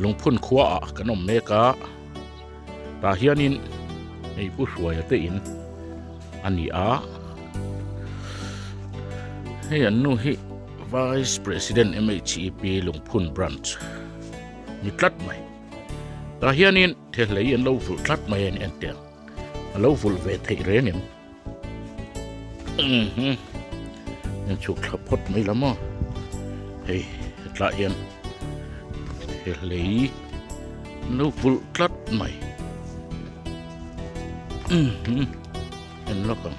Lungphun khua ah kan awm mek a, tah hianin hei Pu Hruaia te in a ni a, hei an nu hi Vice President MHEP Lungphun Branch ni tlat mai, tah hianin thehlei an lo vulh tlat mai a ni entir a lo vulh ve theih reng em. In chhuk thla phawt mai la maw hei hetlai hian he hlei an lo vulh tlat mai en lawk ang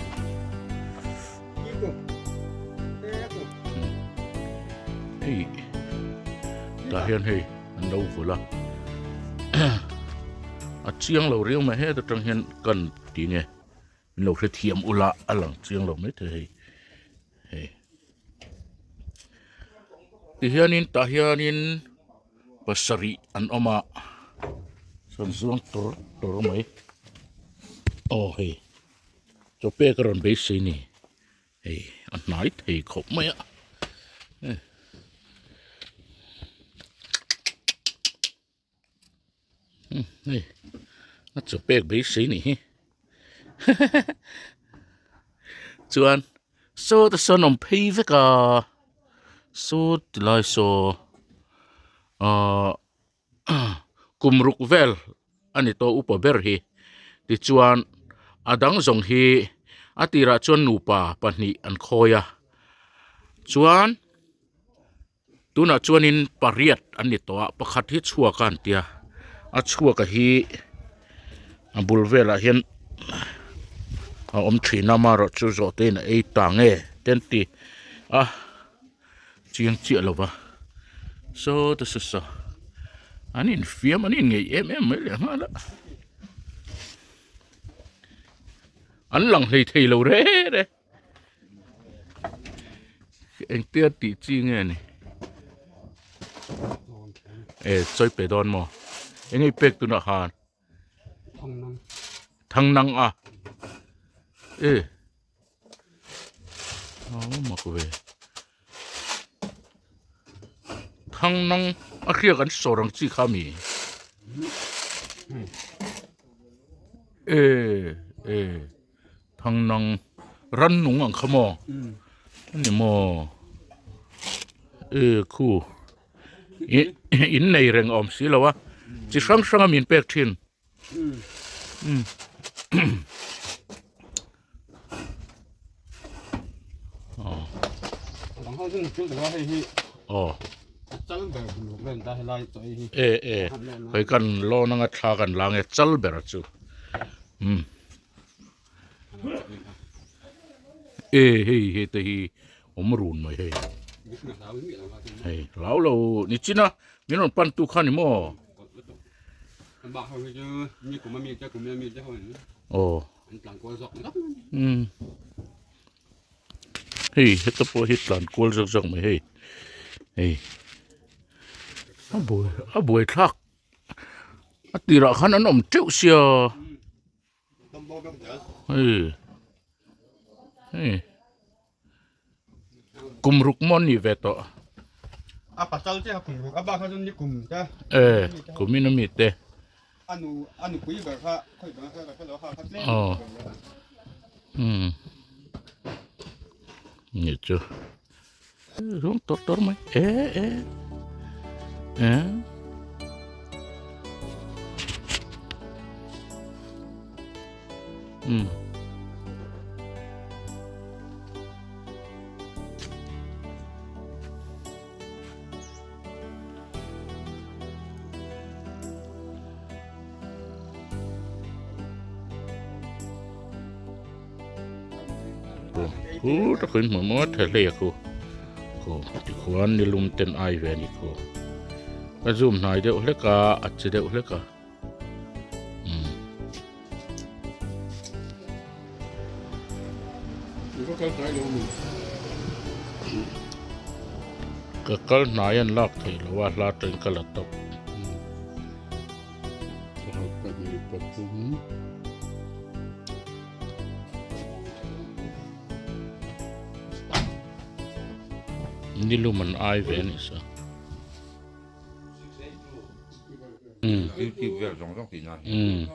hei tah hian hei an lo vulh a a chiang lo riau mai heta tang hian kan ti nge. Min lo hrethiam ula a lang chiang lo mai thei hei hei tihianin tah hianin pasarih an awm a sawn zuang tur tur mai aw hei chaw pek a rawn beisei a ni hei a hnai thei khawp mai a. Hei a chaw pek beisei nih hi chuan saw te sawn awm phei vek a saw ti lai saw ahh kum ruk vel a ni tawh upa ber hi tichuan a dang zawng hi a tirah chuan nupa pahnih an khawi a chuan. Tunah chuanin pariat an ni tawh a pakhat hi chhuak a an tia a chhuak a hi a bul velah hian a awm thin a amaherawh chu zawh te in a ei ta nge te an ti a chiang chiah lo va saw te saw saw an infiam an inngeih em em mai leh nghal a an lang hlei thei lo re re. Engtia tih chi nge ni e chawi pe dawn maw eng nge pek tunah khan thang nang a e mak ve thang nang a hriak an sawr ang chi kha mi e e. Thangnang rannung ang kha maw ani maw e khu ih in nei reng a awm si lo a chi hrang hrang a min pek thin aw e e hei kan lawn anga thla kan la nge chal ber chu umm. E hei he te hi awm run mai hei hei hlau lo ni china min rawn pan tu kha ni maw aw um hei heta pawh hi tlan kual zawk zawk mai hei hei a buai a buai thlak a tirah khan an awm teuh sia. Hei hei kum ruk maw an nih ve tawh a pasal che a kum ruk a bak kha chuan ni kum te e kum in ami te a nu a nupui ber kha khawi bang kha ka hrelo kha kha tlem aw um ni chu Ruang tawr tawr mai e e e um Khu takin hmu maw tha hle khu khu tikhuan nilum ten ai ve a ni khu ka zoom hnai deuh hlek a a che deuh hlek a umm. Ka kal hnai an lak theih loh a hla tawhin ka la tawp. Nilum an ai ve a nih sa. YouTube vel zawng zawng tihna a ni.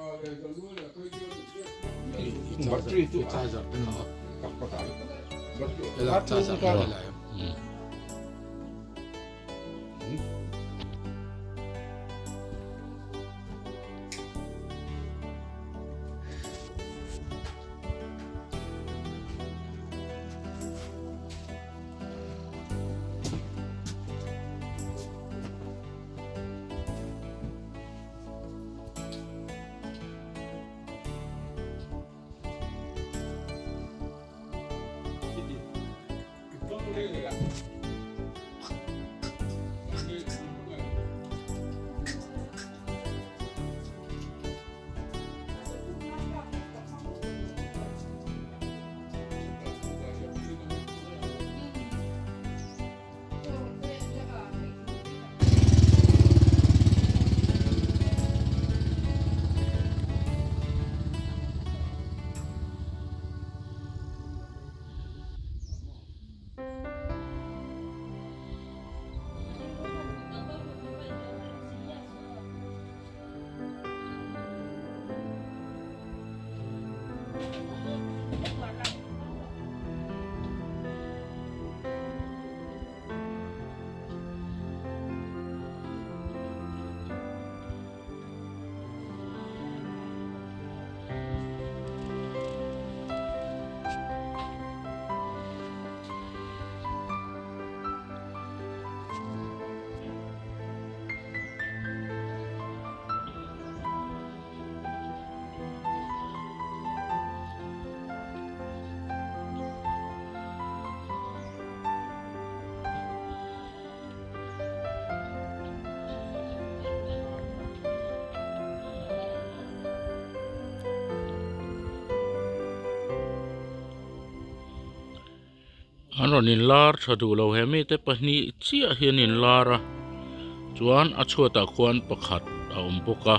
Battery chu charger te kha a charger te la em. An rawn inlar tha duh lo he mite pahnih chiah hi an inlar a chuan a chhuatah khuan pakhat a awm bawk a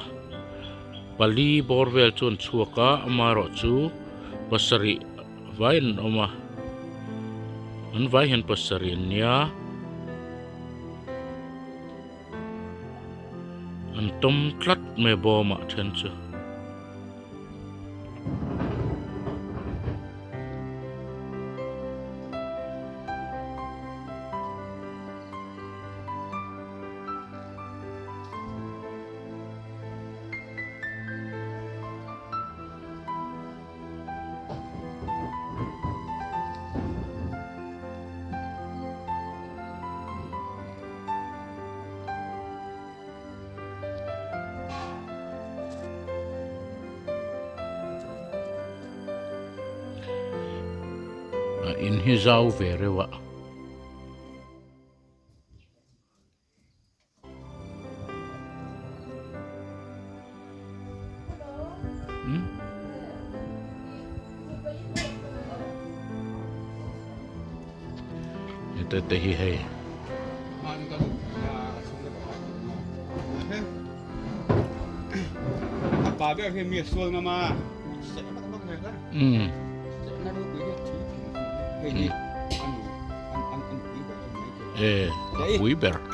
pali bawr vel chu an chhuak a amaherawh chu pasarih vaiin an awm a an vai hian pasarih an nia an tawm tlat mai a bawmah then chu. A in hi zau ve reuh a. Hete te hi hei. E a pui ber.